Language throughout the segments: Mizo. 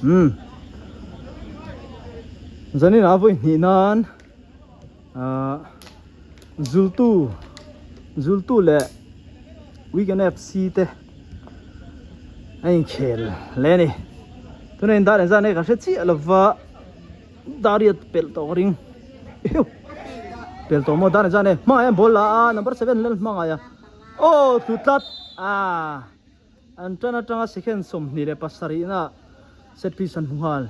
Umm Zanin ah vawi hnih nan ahh Zultu Zultu leh Weekend FC te a inkhel hle a ni. Tunah in dar engzat nge ka hre chiah lova Dariat pelh tawh ka ring ew pelh tawh maw dar engzat nge hmangaiha an ball la a number seven lal hmangaih a aw tlu tlat ah an tan atanga second 27 na set piece an hmu nghal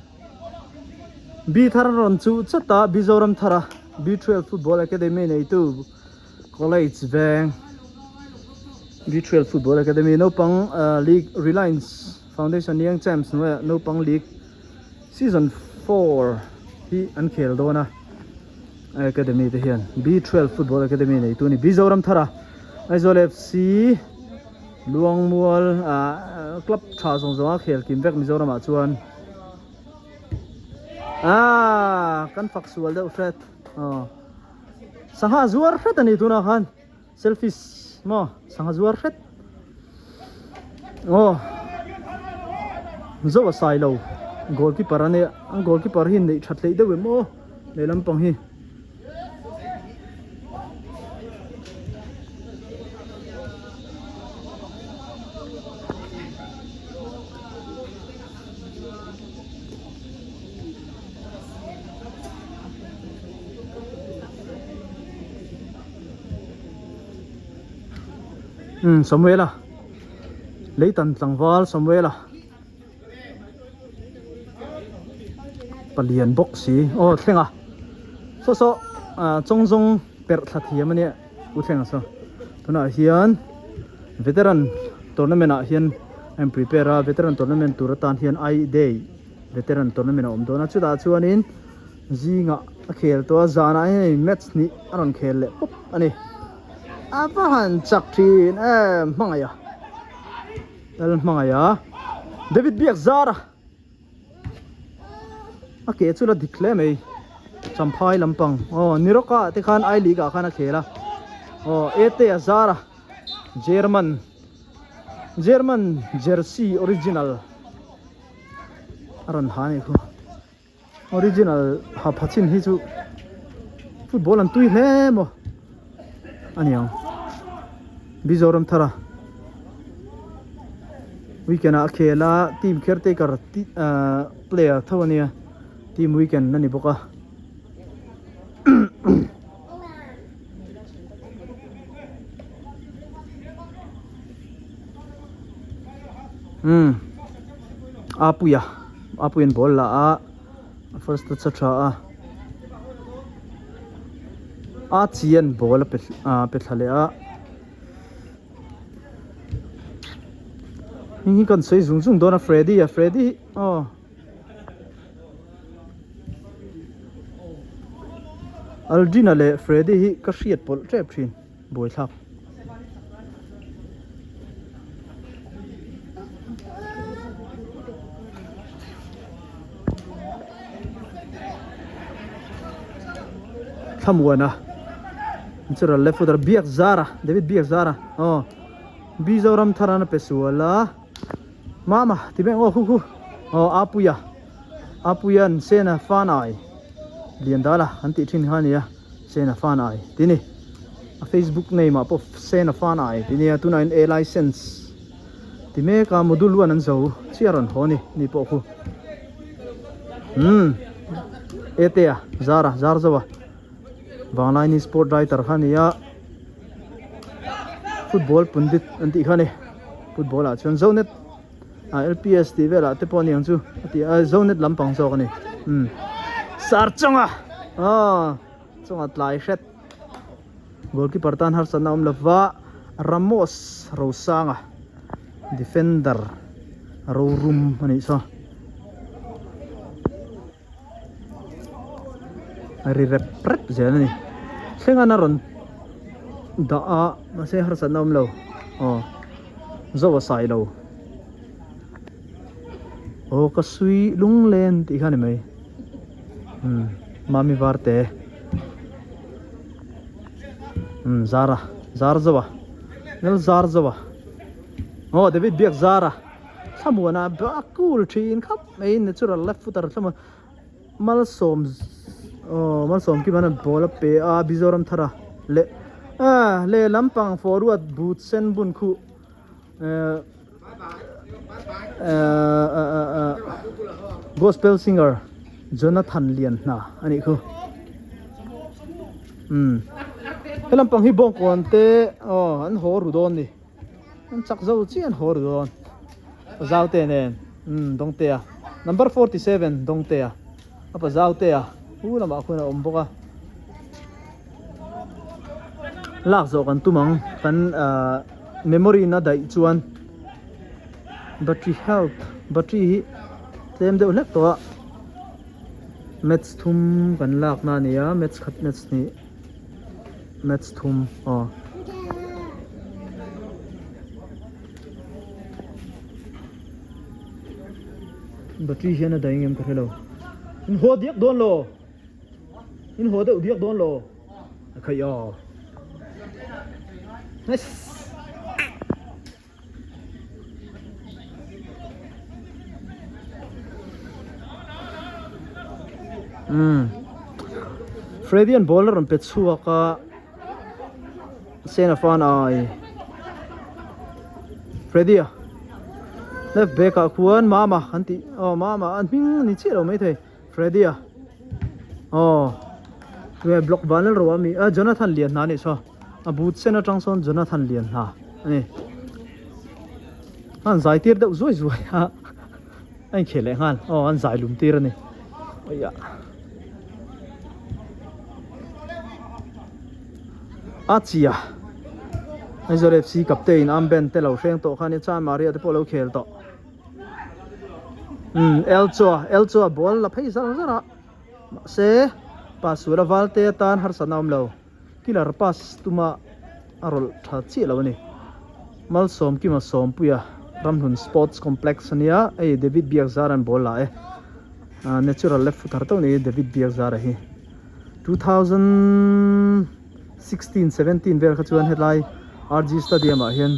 B thar an rawn chuh chat a Mizoram thar a B12 football academy neitu college veng B12 football academy naupang league Reliance Foundation Young Champs hnuaiah naupang league Season 4 hi an khel dawn a Academy te hian B12 Football Academy nei tu ni Mizoram thar a Aizawl FC Luangmual ah club tha zawng zawng a khel kim vek Mizoram ah chuan ah kan fak sual deuh hret aw sangha zuar hret a ni tunah khan. Selfish maw sangha zuar hret aw zo a sai lo goalkeeper a nia an goalkeeper hi neih that hleih deuh em aw lehlam pang hi. Umm Samuela Leitan tlangval Samuela palian bawk si aw thleng a saw saw ah chawng zawng perh thla thiam ania u thleng a saw tunah hian veteran tournament ah hian a in prepare a veteran tournament tur atan hian I day veteran tournament a awm dawn a chutah chuanin. Zingah a khel tawh a, zanah hian hei match hnih a rawn khel leh pawp a ni. A va han chak thin em hmangaih a, Lal hmangaih a, David biak zar a, a ke chu la dik hle mai, Champhai lampang aw Niroka te khan I League ah khan a khel a, aw Ete a zar a, German German jersey original a rawn ha a nih khu. Original ha pha chin hi chu football an tui hle maw a niang Mizoram thara weekend ah a khel a team caretaker ah player tho a nia team weekend a ni bawk a. Umm Apuia Apuia'n ball la a a first touch a tha a a chian ball a pe ah pe thla leh a heng hi kan sawi zung zung dawn a Freddy a Freddy hi aw. Aldrina leh Freddy hi ka hriat pawlh tep thin buaithlak. Thlamuana natural left footer Biak Zara David Biak Zara aw Mizoram tharana pe sual a. Mama ti mek aw khu khu aw Apuia Apuia'n Sena Fanai Liandala an tih thin kha a nia Sena Fanai tih a ni a Facebook name ah pawh Sena Fanai tih a nia tunah hian A license ti mek a module one an zo chiah rawn haw a ni ni pawh khu umm Etea Zara Zarzoa Vanglaini sport writer kha a ni a. Football pundit an tih kha a ni football ah chuan zonet ah lps tih velah te pawh a ni ang chu a ti a zonet lampang zawk a ni umm sar chawnga aw chawnga tlai hret goalkeeper tan harsatna a awm lova Ramos Rosanga defender rorum a nih saw. A ri rep rep zel a ni thleng a rawn dah a mahse harsatna awm lo aw zo a sai lo aw ka sui lunglen tih kha a ni mai umm mami varte umm zara zar zo a lal zar zo a aw david biak zara. Thlamuana a cool thin khap mai natural left footer thlamuan Malsawm aw Malsawm kim an ball a pe a Mizoram thar a leh ah lehlam pang forward boot sen bun khuh eh eh eh gospel singer Jonathan Lianhna a nih khu umm helam pang hi bawngkawn te aw an haw ru dawn a ni. An chak zo chiah an haw ru dawn. Pazaute nen umm Dawngtea number 47 Dawngtea a Pazautea hu lamah khuan a awm bawk a. Lak zawh kan tum ang kan ahh memory na daih chuan battery health battery hi tlem deuh hlek tawh a match thum kan lak na a ni a match khat match hnih. Match thum aw. Battery hian a daih ngem ka hre lo. In haw diak dawn lo. In haw deuh diak dawn lo. A khaih aw. Nice. Umm Freddy an ball a rawn pe chhuak a Sena fan ai Freddy a left back ah khuan Mama an tih aw Mama an hming a ni chiah lo maithei Freddy a aw ve block van lal ro ami a Jonathan Lianhna a nih saw a boot sen atang sawn Jonathan Lianhna a ni an zai tir deuh zuai zuai a a inkhel leh nghal aw an zai lum tir a ni awiah a chia Aizawl FC captain armband te lo hreng tawh kha a nia chuan Maria te pawh a lo khel tawh. Umm Elchua Elchua ball la phei zar zar a mahse pass sual a valte atan harsatna a awm lo killer pass tuma a rawlh tha chiah lo a ni Malsawm Kima Sawmpuia Ramhlun Sports Complex a nia hei David Biakzara an ball la e ah natural left footer teuh a ni David Biakzara hi 2016 17 vel kha chuan hetlai RG Stadium ah hian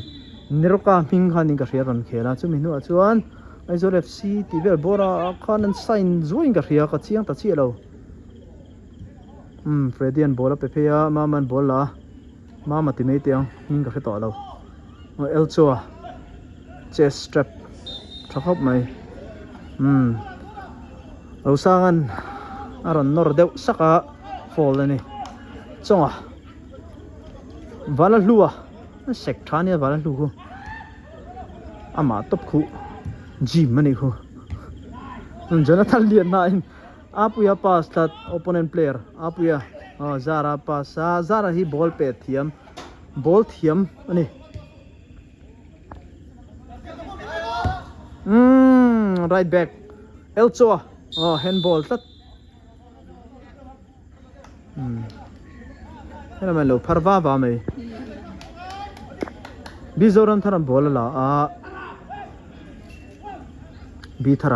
Neroca hming khan in ka hria rawn khel a chumi hnuah chuan Aizawl FC tih vel bawr ah khan an sign zuaiin ka hria ka chiang ta chiah lo umm Freddy an ball a pe phei a Mama an ball la a Mama ti mai teh ang hming ka hre tawh lo aw Elchoa chest strap tha khawp mai umm Rosanga'n a rawn nawr deuh sak a foul a ni chawnga Vala hlua a sek tha ania Vala hlu khu amah tawp khuh gym a nih khu Jonathan Lianhna in Apuia pass tlat opponent player Apuia aw Zara pass a Zara hi ball pet thiam ball thiam a ni umm right back Elchoa aw handball tlat umm helama lo phar va va mai Mizoram thar an ball a la a Bi thar a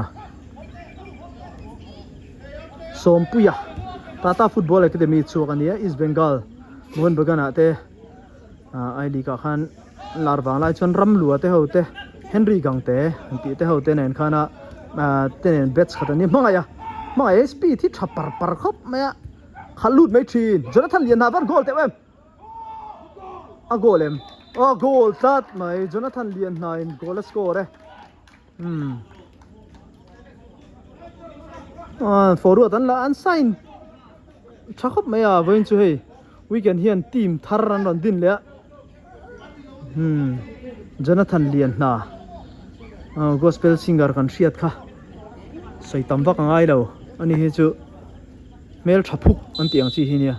Sawmpuia Tata Football Academy chhuak a nia East Bengal Mohun Bagan ah te I League ah khan lar vang lai chuan Ramlua te ho te Henry Gangte an tih te ho te nen khan a te nen batch khat an ni hmangaih a hmangaih speed hi tha par par khawp mai a khalh lut mai thin Jonathan Lianhna van goal teuh em a goal em a goal tlat mai Jonathan Lianhna in goal a score e umm ah forward an la an sign tha khawp mai a vawiin chu hei weekend hian team thar an rawn din leh a umm Jonathan Lianhna ah gospel singer kan hriat kha sawi tam vak a ngai lo ani hi chu hmeltha phuk an tih ang chi hi nia.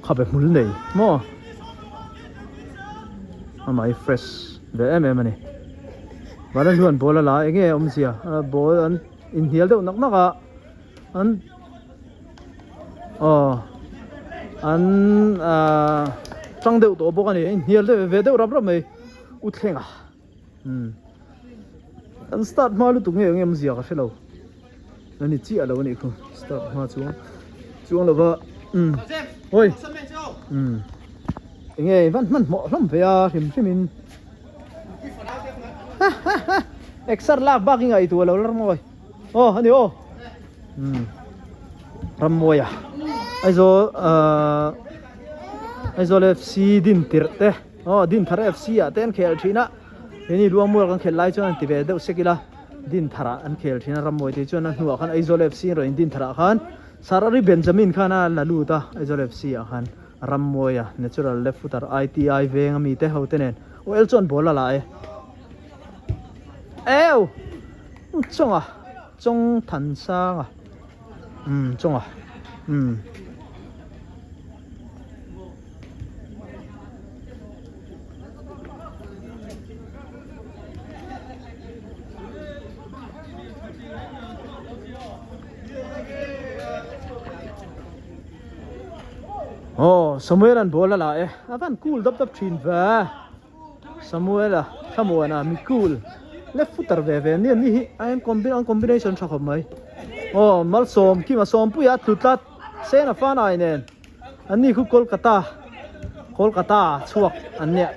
Khabe hmul nei maw amah hi fresh ve em em a ni vana hluan ball a la a enge awmzia ball an inhnial deuh nak nak a an aw an ahh tang deuh tawh bawk a ni a inhnial deuh ve deuh rap rap mai u thlenga umm an start hma lutuk nge enge awmzia ka hrelo. A ni chiah lo a nih khu start hma chuang chuang lova umm oi umm enge i van hmanhmawh hlawm ve a hrim hrim in ha. Exer lak bak i ngaihtuah lo Rammawi. Aw ani aw. Umm Rammawia Aizawl ahh Aizawl FC din tirh te aw Dinthar FC ah te an khel thin a keini Luangmual kan khelh lai chuan an ti ve deuh sek ila Dintharah an khel thin a Rammawi te chuan a hnuah khan Aizawl FC an rawn in Dintharah khan Sarari Benjamin khan a la lut a Aizawl FC ah khan Rammawia natural left footer ITI veng ami te ho te nen aw el chuan ball a la e. Eu! Chawnga, chawng than sanga. Umm, chawnga. Umm. Oh, Samuel an ball a la e. A van cool dap dap thin ve. Samuela Thlamuana Mikul left footer ve ve ania ni hi a en combi an combination tha khawp mai aw Malsawm Kima Sawmpuia a tlu tlat Sena Fanai nen an ni khu Kolkata Kolkata chhuak an nia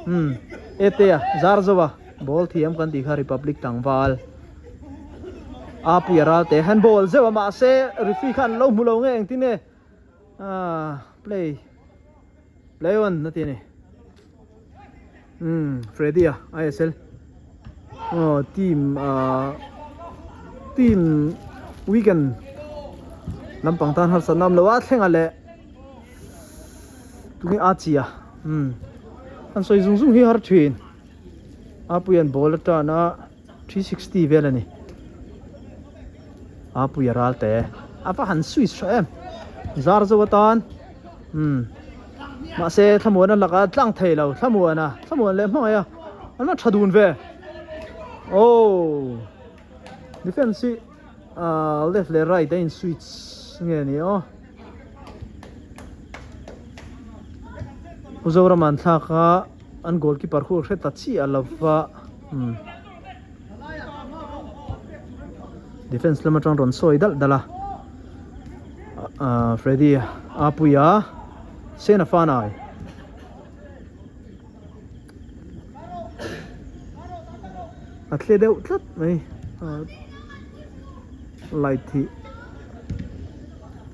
umm Etea Zarzoa ball thiam kan tih kha Republic tlangval Apuia Ralte handball zeuh a mahse referee khan lo hmu lo nge engtin nge ah play. Play on na ti a ni. Umm Freddy a ISL aw team ah team weekend lampang tan harsat na awm lo a thleng a leh tunge a chi a umm an sawi zung zung hi har thin a puian ball atan a 360 vel a ni a pui a ral te a va han switch tha em zar zo atan umm mahse thlamuan a laka tlang thei lo thlamuan a thlamuan leh hmangaih a an la tha dun ve oh defense hi ah left leh right a in switch nge ni aw Pu Zorama an thlak a. An goalkeeper khu hre ta chiah lo va umm defence lam atang rawn sawi dalh dalh a ahh Freddy a pui a Sena Fanai a tle deuh tlat mai ahh light hi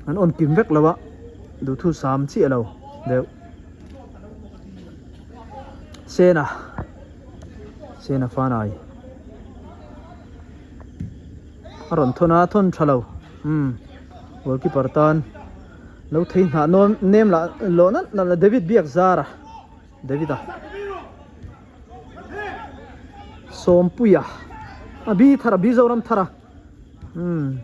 an on kim vek lo a duhthusam chiah lo deuh. Sena Sena Fanai a rawn thawn a thawn tha lo umm goalkeeper tan lo thei hnah nawn nem lah lawh nalh nalh a David biak zar a David a Sawmpuia a bi thar a Mizoram thar a umm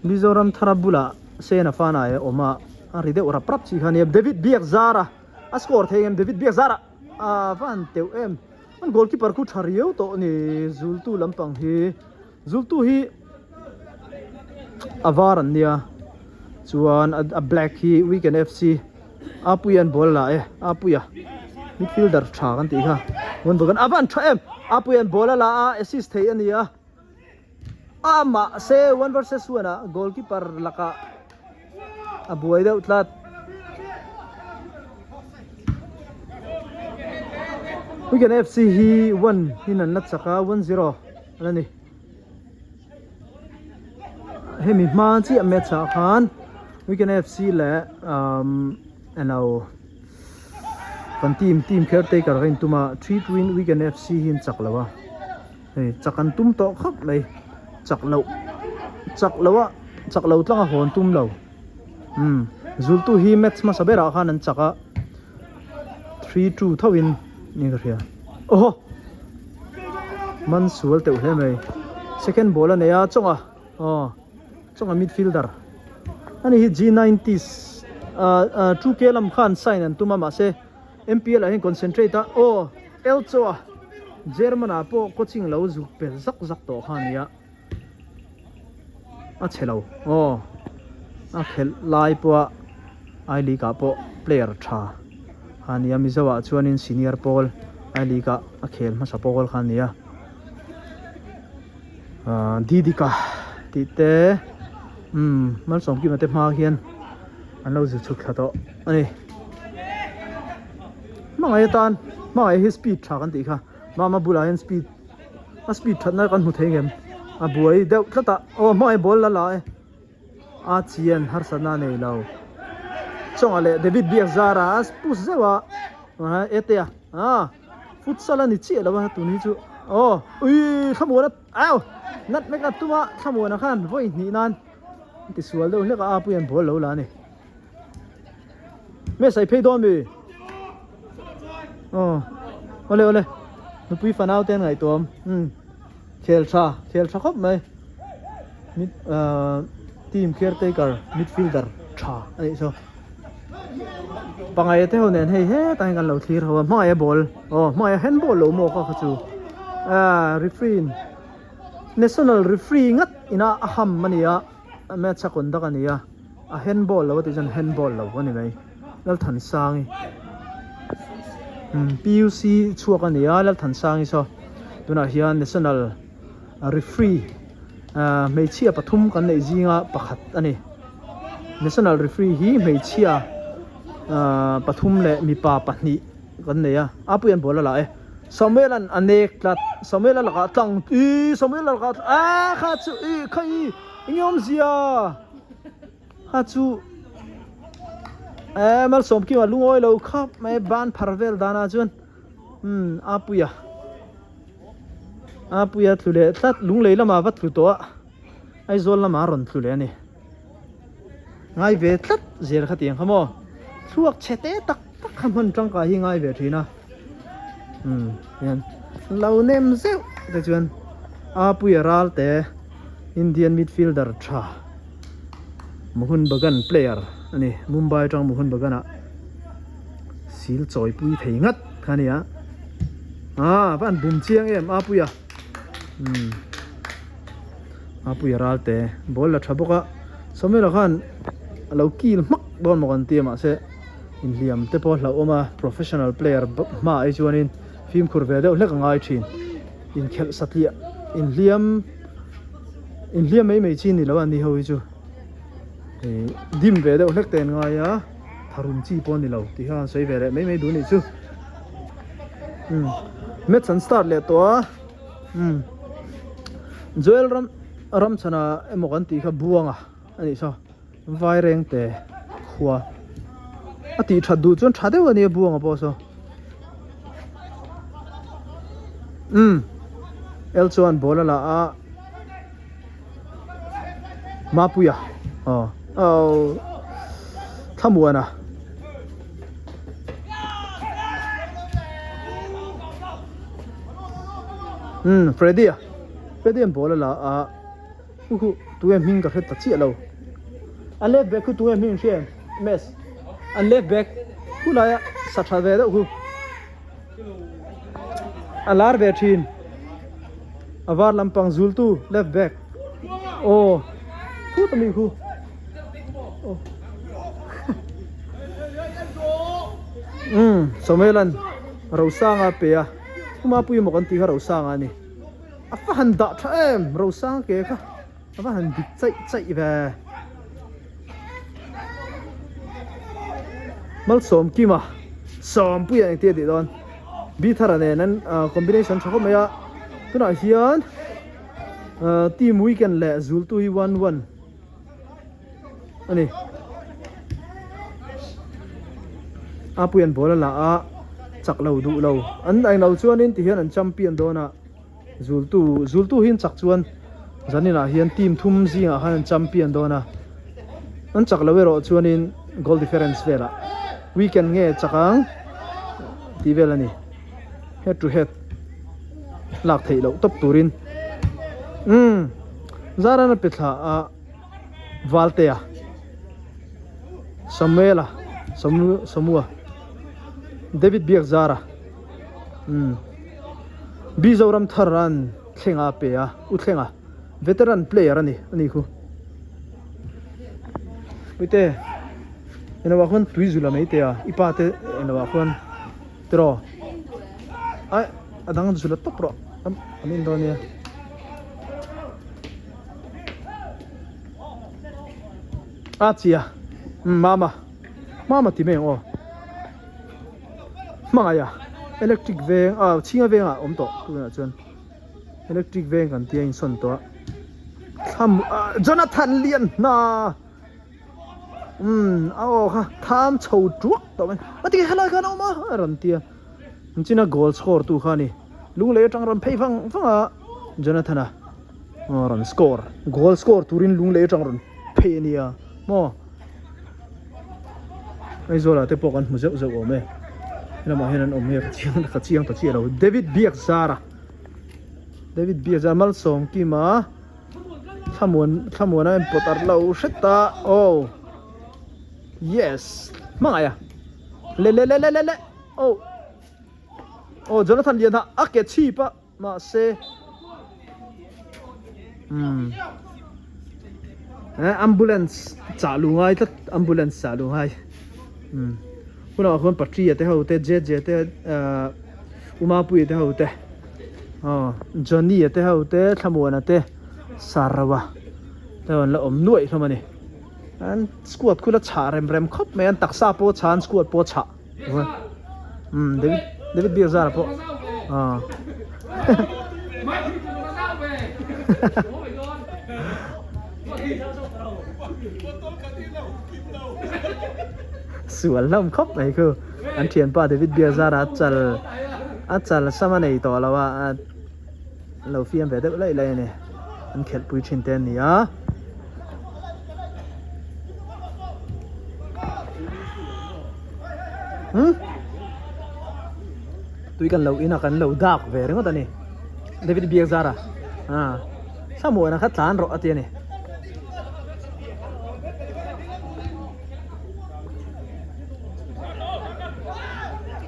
Mizoram thar a bulah Sena Fanai a awm a a ri deuh rap rap chi kha a nia David biak zar a. A score thei em David biak zar ah a va han teuh em an goalkeeper khu tha riau tawh a ni Zultu lampang hi Zultu hi a var an nia chuan a black hi Weekend FC Apuia an ball la e Apuia midfielder tha kan tih kha Vawnbagan a va han tha em Apuia an ball a la a assist thei a ni a a mahse one versus one ah goalkeeper lakah a buai deuh tlat. Weekend FC hi 1 in an la chak a 1-0 an a ni. Hemi hma chiah match ah khan Weekend FC leh um elo kan team team caretaker ka intum a 3-2 in Weekend FC hi an chak lo a. Hei chak an tum tawh khawp mai chak loh chak loh a chak lo tlang a hawn tum lo umm zultu hi match hmasa berah khan an chak a 3-2 tho in ni ka hria aw man sual teuh hle mai second ball a nei a chawnga aw chawnga midfielder ani hi G90s ah ah 2K lam khan sign an tum a mahse M_P_L ah hian concentrate a aw Elcho a German ah pawh coaching lo zuk pel zak zak tawh kha a nia a chhe lo aw a khelh lai pawha I League ah pawh player tha kha a nia Mizo ah chuanin senior pawl I League ah a khel hmasa pawl kha a nia ah Didika tih te umm Malsawmkima te hma hian an lo zir chhuk thla tawh a ni. Hmangaih atan hmangaih hi speed tha kan tih kha. Mama bulah hian speed a speed thatna kan hmu thei ngem a buai deuh tlat a aw hmangaih ball la la e a chian harsatna a nei lo chawngah leh David biak zara a push zeuh a ete a ah futsal a ni chiah lo a tun hi chu aw ui thlamuan a au nat mek a tuma thlamuan a khan vawi hnih nan a ti sual deuh hlek a a puian ball lo la a ni. Me sai phei dawn mi aw awle awle nupui fanau te an ngaihtuam umm khel tha khel tha khawp mai mid ahh team caretaker midfielder tha a nih chu pangai te ho nen hei hetah hian kan lo thlir ho a hmangaih a ball aw hmangaih a handball lo maw kha kha chu ahh referee in national referee ngat ina a ham a ni a. A match a conduct a ni a, a handball lo a tih chuan handball lo a ni mai. Lalthansangi umm PUC chhuak a ni a Lalthansangi saw tunah hian national referee ah hmeichhia pathum kan neih zinga pakhat a ni. National referee hi hmeichhia ah pathum leh mipa pahnih kan nei a, a puian ball a la e. Samuel an a nek tlat, Samuel a lakah tlang ih Samuel a lakah ah kha chu ih kha ih eng awmzia kha chu eh malsawm kima lungawi lo khap mai ban phar vel danah chuan umm a puia a puia tlu leh tlat lunglei lamah va tlu tawh a Aizawl lamah a rawn tlu leh a ni ngai ve tlat zel kha tiang kha maw thluak chhe te tak tak kha hman tangkai hi ngai ve thin a umm hian lo nem zeuh te chuan a puia ral te Indian midfielder tha Mohun Bagan player a ni Mumbai atang Mohun Bagan ah sil chawi pui thei ngat kha a ni a ah va han bum chiang em a puia umm a puia ral te ball la tha bawk a Samuel a khan a lo kil hmak dawn maw kan ti a mahse inhliam te pawh a hlauhawm a professional player hma ah hi chuanin fimkhur ve deuh hlek a ngai thin inkhelh satliah inhliam inhliam mai mai chi ni lo a ni ho hi chu ih dim ve deuh hlek te an ngai a tharum chi pawh a ni lo tih kha an sawi ve leh mai mai duh a nih chu umm match an start leh tawh a umm Joel ram Ramchhana emaw kan tih kha Buanga a nih saw. Vairengte khua a tih that duh chuan tha deuh a nia buanga pawh saw umm el chuan ball a la a Mapuia aw aw Thlamuana umm Freddy a Freddy an ball a la a. Khu khu tunge hming ka hre ta chiah lo. An left back khu tunge hming hria em? Mes. An left back khu laia sa tha ve deuh khu. A lar ve thin. A var lampang zultu left back. Aw khu ta mi khu. Aw. Umm Samuelan Rosanga a pe a. Khuma pawimawh kan tih kha Rosanga a ni. A va han dah tha em Rosang ke kha a va han dik chaih chaih ve Malsawm Kima Sawmpuia engtia tih dawn Bithara nen an combination tha khawp mai a tunah hian team weekend leh Zultu hi 1-1 a ni a puian ball a la a chak lo duh lo an englo chuanin tihian an champion dawn a zultu zultu hi an chak chuan zaninah hian team thum zingah khan an champion dawn a an chak lo erawh chuanin goal difference velah weekend nge chak ang tih vel a ni head to head lak theih loh tawp turin umm Zarana pe thla a Valtea Samuela Samu Samua David Biakzara umm Mizoram thar an thlenga a pe a u thlenga veteran player a ni a ni khu Puite eng ah khuan tui zula mai te a i pa te eng ah khuan tiraw ai a dang zula tawp rawh an in dawn nia. A chia mama mama ti mai ang aw hmangaih a. Electric veng ah chhinga vengah a awm tawh tunah chuan electric veng kan tia insawn tawh a thlam ah Jonathan lian hna umm a aw kha tham chho tuak tawh mai a ti helai khan a awm a a rawn tia an china goal score tu kha a ni lunglei atang rawn phei vang vang a Jonathan a aw rawn score goal score turin lunglei atang rawn phei a nia maw. Aizawlah te pawh kan hmu zeuh zeuh awm e helamah hian an awm nge ka chiang ka chiang ta chiah lo David Biakzara David Biakzara Malsawmkima thlamuan thlamuan a inpawt ar lo hret a aw yes hmangaih a le le le le le le aw aw Jonathan Lianha a ke chhip a. Mahse umm eh ambulance chah lu ngai tlat ambulance chah lu ngai umm hunah khuan Patria te ho te Jeje te ahh Umapuia te ho te aw Johnny-a te ho te Thlamuana te Sarwa te ho an la awm nuaih hlawm a ni an squad khu la chhah rem rem khawp mai a an taksa pawh a chhah an squad pawh a chhah. Um David David Biak zara pawh ah sual hlawm khawp mai khu an thianpa David Biak zara a chal a chal sam a nei tawh lo a a lo fiam ve deuh laih laih a ni an khelh pui thin te a ni a. Hmm? Tui kan lo in a kan lo dak ve ringawt a ni. David biak zara. Ah. Samuel kha tlan rawh a ti a ni.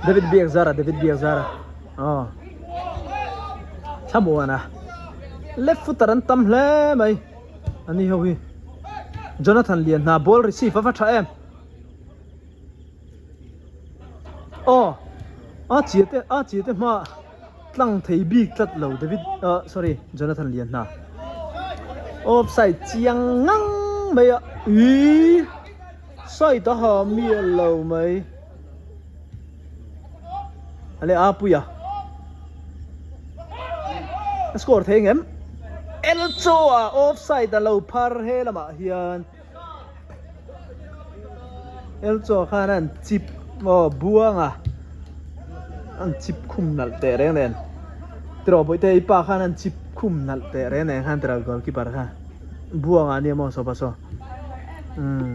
David biak zara, David biak zara. Oh. Samuel a. Left footer an tam hle mai. Ani ho hi. Jonathan lian hna ball receive a va tha em. Aw a chia te a chia te hma tlang thei bik tlat lo David ah sorry Jonathan lian hna offside chiang ngang mai a ih side a ha miah lo mai ale a puia a score thei ang em Elcho a offside a lo phar he lamah hian. Elchaw khan an chip aw buang a an chip khum nalh teh reng nen tiraw bawihte i pa khan an chip khum nalh teh reng nen khan tiraw goalkeeper kha buang ah nia maw saw pa saw umm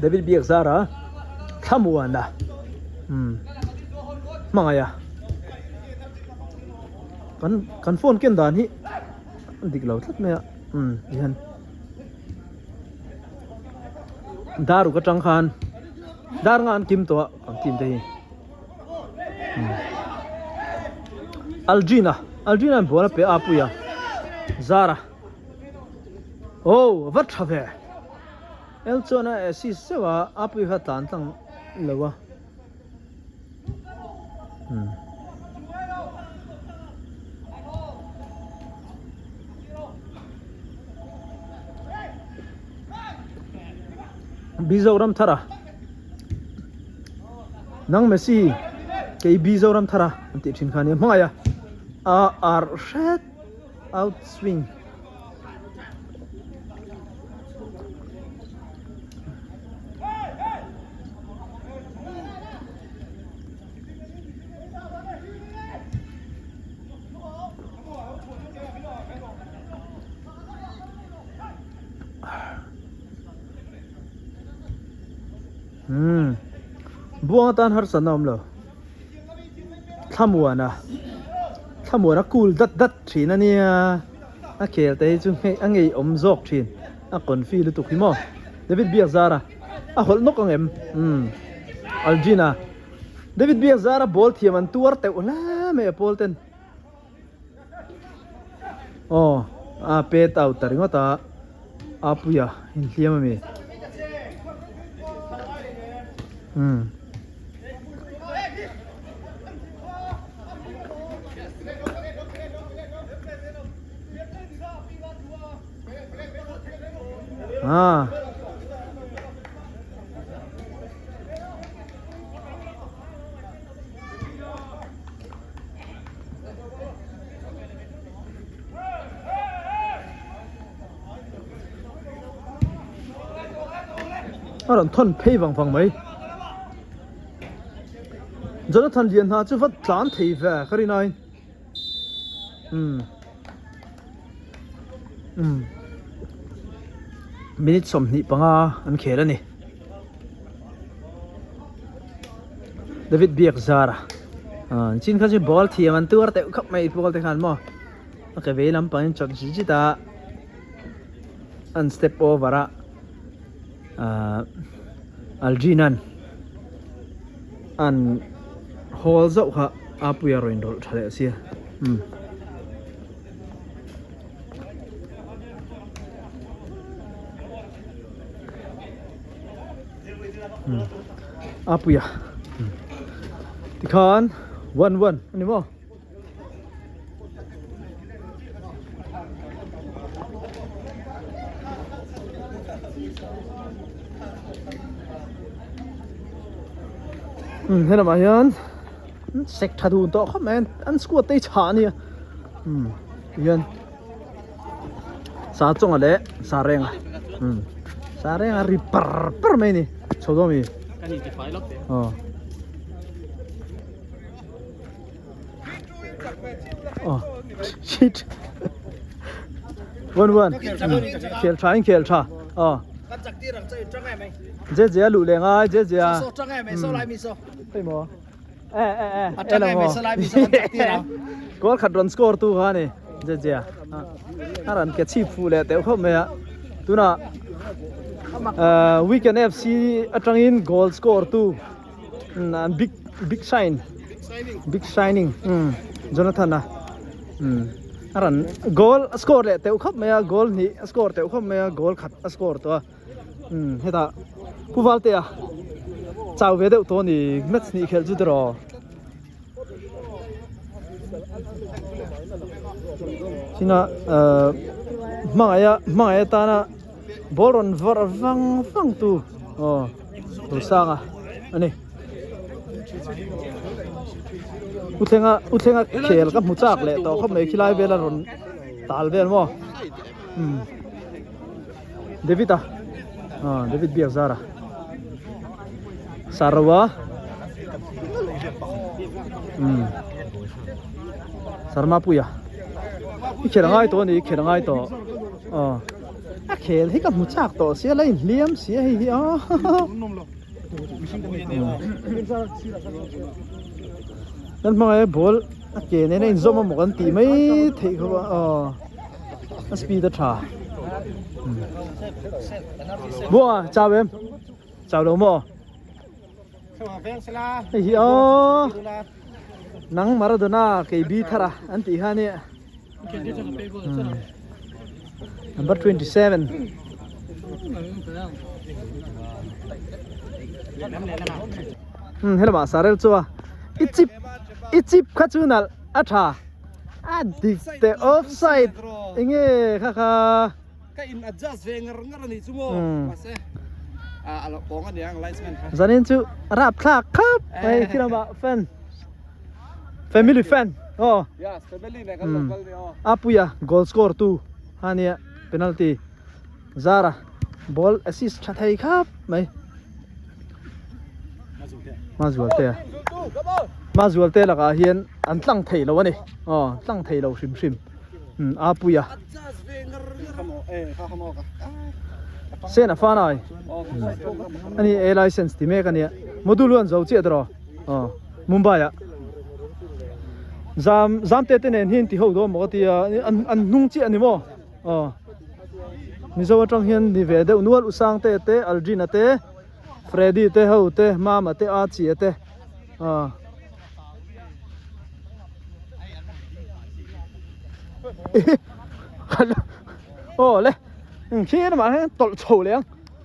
David Biakzara Thlamuana umm hmangaih a. Kan kan phone ken dan hi a dik lo tlat mai a umm tihian dar uk atang khan dar nga an kim tawh a kan team te hi umm Algina Algina in ball a pe a pui a Zara oh a va tha ve el chuan a assist zeuh a a pui kha tlan tlang lo a. Mizoram thara nang Messi kei Mizoram thara an tih thin kha nia hmangaih a a ar hret out swing. Hmm. Buang atan harsatna awm lo. Thlamuana Thlamuana cool dat dat thin a nia. A khel te hi chu hei a ngeiawm zawk thin a confi lutuk hi maw David Biakzara a hawlh nawk ang em umm Algina David Biakzara ball thiam an tuar teuh hle mai a pawl ten aw a pet out ta ringawt a Apuia inhliam a mi umm. Ah. A rawn thawn phei vang vang mai. Jonathan Lianhna chu va tlan thei ve ka rin aiin. Umm. Umm. Minute 25 an khel a ni. David Biak Zara. Ah, chin kha chu ball thiam an tuar teuh khawp mai ball te khan maw. A ke vei lampang in chawt zit zit a. An step over a. Ah, Aldrin an an hawl zauh kha a puia rawn inrawlh tha leh sia. Umm. A puia tikhan 1-1 a ni maw? He lamah hian sek tha dun tawh khawp mai a an squad te hi chhah a nia tihian sa chawnga leh sa renga sa renga ri par par mai a ni chho dawn a mi aw. Oh, shit. 1-1. Khel tha in khel tha. Oh. Je je lu le ngai je je. So tang em so lai mi so. Hei mo. E e e. A tang em so lai mi so kan chak tir ang. Goal khat ron score tu kha ni. Je je. A ran ke chip fu le teuh khawp mai a. Tuna Weekend FC atangin goal score tu an big big sign big signing um Jonathan a um a rawn goal a score leh teuh khawp mai a goal hnih a score teuh khawp mai a goal khat a score tawh a um hetah Pu Valtea chau ve deuh tawh a ni match hnih khelh chu tiraw. China ahh hmangaih a hmangaih atana ball rawn vawrh vang vang tu aw Rosanga a ni. U thlenga u thlenga khel ka hmu chak leh tawh khawp mai khilai vel a rawn tal vel maw umm David a ah David Biakzara Sarwa umm Sarmapuia i khel a ngai tawh a ni i khel a ngai tawh aw. A khel hi ka hmu chak tawh sia la inhliam sia hei hi a Kan hmangaih a ball a ke nen a inzawm a maw kan tih mai theih khawp a aw a speed a tha Buanga chau em chau lo maw hei hi aw nang Maradona kei bi thar a an tih kha nia. Number 27. Helama sarel chua i chip i chip kha chu nal a tha a dik te offside enge kha kha ka in adjust ve ngar ngar ani chu mo mahse a alo kawng ani ang linesman kha zanin chu rap thlak khap mai khirama fan Family fan aw. Yes, family nen kan lo kal ni aw. Apuia goal score tu ania penalty Zara ball assist tha thei khap mai. Mazualte a. Mazualte lakah hian an tlang thei lo ani. Aw, tlang thei lo hrim hrim. Apuia. Sen a fan ai. Ani A license ti mek ania. Module an zo chiah tawh. Aw Mumbai ah zam zam te te nen hian ti ho dawn maw ka ti a an an hnung chiah a ni maw aw Mizo atang hian ni ve deuh nual Usang te te Aldrin a te Freddy te ho te Mama te Archie te aw aw le khi lamah hian tawlh chho leh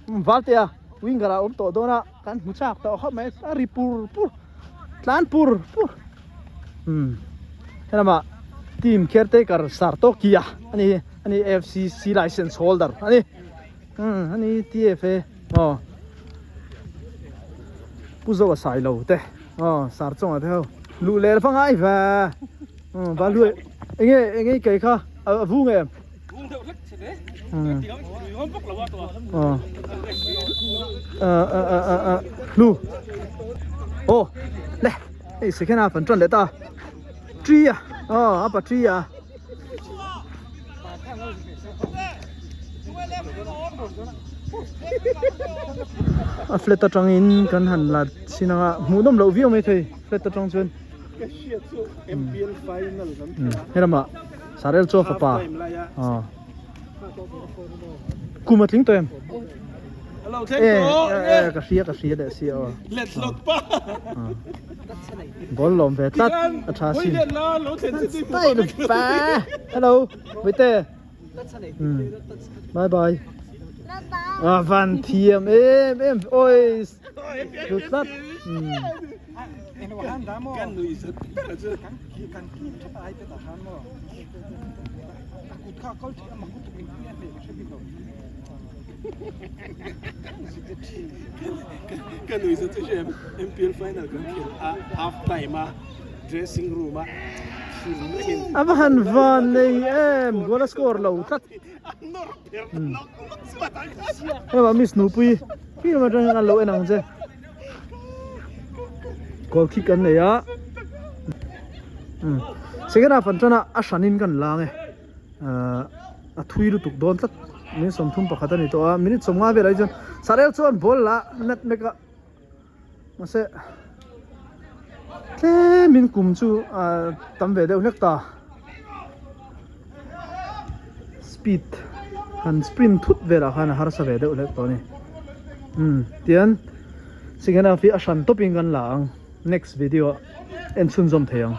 ang Valtea winger ah a awm tawh dawn a. Kan hmu chak tawh khawp mai a ri pur pur tlan pur pur umm helamah team caretaker Sartokia a ni a ni F_C C license holder a ni umm a ni T_F_A aw Pu Zoa Sailo te aw Sarchawng te ho luh leh va ngai ve umm va luh enge enge i kei kha a vung em vung deuh hlek che le. Hlu aw le hei second half an tan leh ta tri a aw a pa tri a. A flat atangin kan han la chhin anga hmuhnawm loh viau mai thei flat atang chuan helamah Sarel chu a fapa aw kum a tling tawh em e e ka hria ka hria leh si aw ball lawm ve tlat a tha sin style pa hello Vite bye bye a van thiam em em oi tlut tlat Ka nui zet chu hriam MPL final kan khel a half time a dressing room a thil rengin A va han van nei em goal a score lo tlat Hema miss nupui film atang hian an lo en ang che goal kick an nei a second half an tan a a hranin kan lang e a thui lutuk dawn tlat minute 31 a ni tawh a minute 50 velah hi chuan Sarel chuan ball la nat mek a mahse tlemin kum chu ah tam ve deuh hlek ta speed han sprint thut velah khan a harsa ve deuh hlek tawh a ni umm tian second half hi a hran tawpin kan la ang next video ah en chhunzawm thei ang.